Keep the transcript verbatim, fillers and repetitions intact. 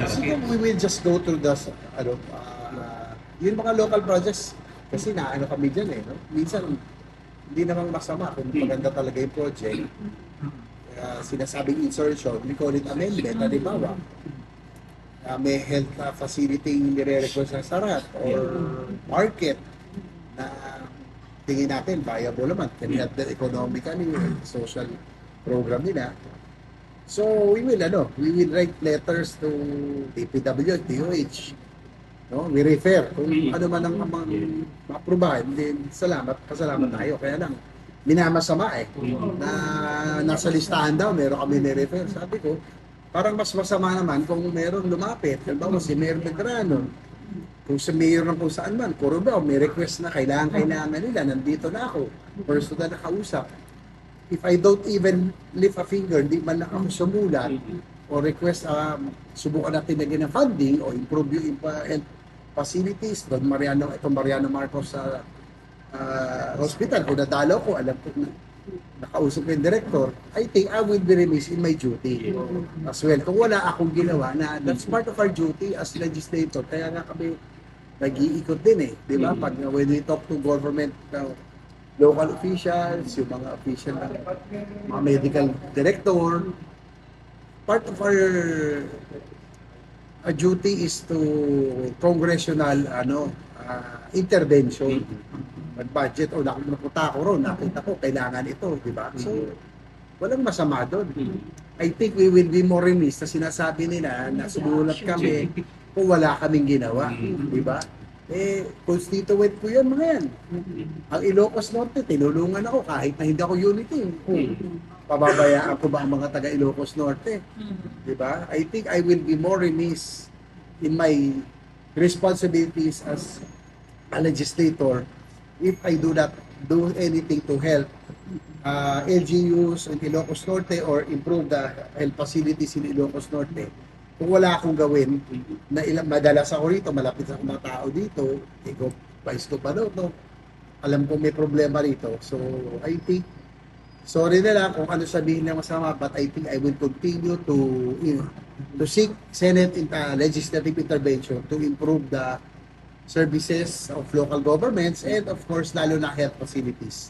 Siguro we will just go through the, ano, uh, yung mga local projects, kasi naano kami dyan eh, no? Minsan, hindi naman masama kung maganda talaga yung project. Uh, sinasabing insertion, we call it amendment, halimbawa, uh, may health uh, facility yung nire-request ng Sarat or market na tingin natin viable naman, can help them economically, social program nila. So we will, ano, we will write letters to D P W, T O H. No? We refer kung ano man ang, ang maaprubahan, then salamat, pasalamat tayo. Kaya lang, minamasama eh, na nasa listahan daw, meron kami ni-refer. Sabi ko, parang mas masama naman kung meron lumapit. Halimbawa, si Mayor Medrano, kung sa mayor ng kung saan man, Cubao, may request na kailangan, kailangan nila, nandito na ako. Personal na kausap. If I don't even lift a finger, di man lang ako sumulat o request, um, subukan natin lagyan ng funding o improve yung impa- health facilities, Don Mariano, itong Mariano Marcos sa ah, hospital, kung nadalaw ko, alam ko na nakausap ko yung director, I think I will be remiss in my duty as well. Kung wala akong ginawa na, that's part of our duty as legislator. Kaya nga kami nag-iikot din eh, di ba? Pag when we talk to government, uh, local officials, yung mga official ng mga medical director, part of our uh, duty is to congressional, ano, uh, intervention. Mag-budget, o, naku, napunta ako ron, nakita ko, kailangan ito, di ba? So, walang masama doon. I think we will be more remiss sa sinasabi nila na sumulat kami kung wala kaming ginawa, di ba? Eh, constituent ko yan, mga yan. Ang Ilocos Norte, tinulungan ako kahit na hindi ako unity. Pababayaan ko ba ang mga taga Ilocos Norte? Di ba? I think I will be more remiss in my responsibilities as a legislator if I do not do anything to help uh, L G Us in Ilocos Norte or improve the health facilities in Ilocos Norte. Kung wala akong gawin, na ilang madalas ako rito, malapit sa mga tao dito, ikaw, Vice Gobernador, no? Alam kong may problema rito. So, I think, sorry na lang kung ano sabihin ng masama, but I think I will continue to, you know, to seek Senate in, uh, legislative intervention to improve the services of local governments and, of course, lalo na health facilities.